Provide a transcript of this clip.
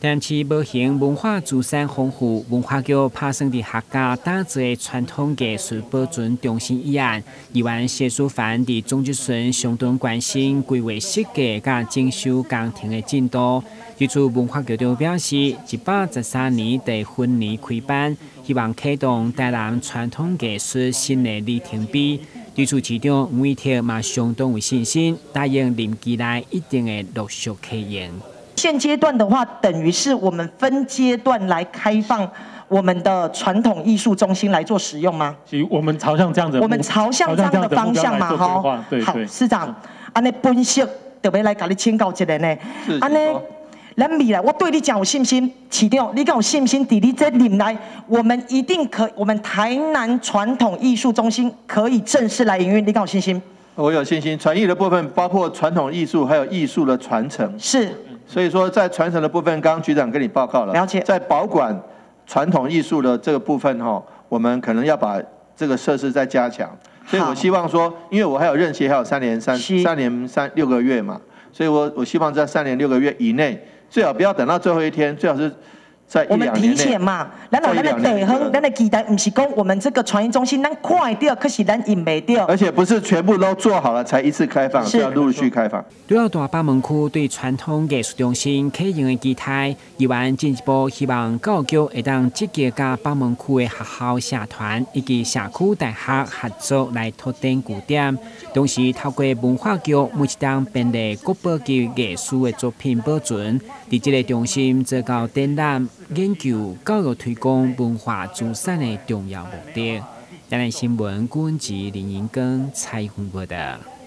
台南市無形文化資產豐富，文化局拍算佇客家打造傳統藝術保存中心一案，議員謝淑凡佇總質詢相當關心規劃設計佮整修工程的進度。指出文化局長表示，113年第分年開班，希望啟動台南傳統藝術新的里程碑。對此市長吳怡鐵嘛相當有信心，答應任期內一定會陸續啟用。現階段的話，等於是我們分階段來開放我們的傳統藝術中心來做使用嗎？其實我們朝向這樣子，我們朝向這樣的方向嘛，哈。好，市長，按呢本席特別來共你請教一下呢。按呢，咱未來我對你誠有信心，市長，你敢有信心？佇你這任內，我們一定可，我們台南傳統藝術中心可以正式來營運，你敢有信心？我有信心。傳藝的部分包括傳統藝術，還有藝術的傳承。是。所以說，在傳承的部分，剛剛局長跟你報告了。了解。在保管傳統藝術的這個部分，哈，我們可能要把這個設施再加強。所以我希望說，因為我還有任期，還有3年6個月嘛，所以我希望在3年6個月以內，最好不要等到最後一天，最好是在我們提前嘛，咱有咱的地方，咱的期待，毋是講我們這個傳藝中心，咱看會著，可是咱用袂著。而且不是全部都做好了才一次開放，是要陸續開放。對了，大北門區對傳統藝術中心啟用的期待，議員進一步希望教育局會當積極佮北門區的學校社團以及社區大學合作來拓展據點，同時透過文化局每一冬編列國寶級藝術的作品保存，佇這个中心做到展覽、研究、教育、推廣文化資產的重要目的。台南新聞，郭文吉、林英庚採訪報導。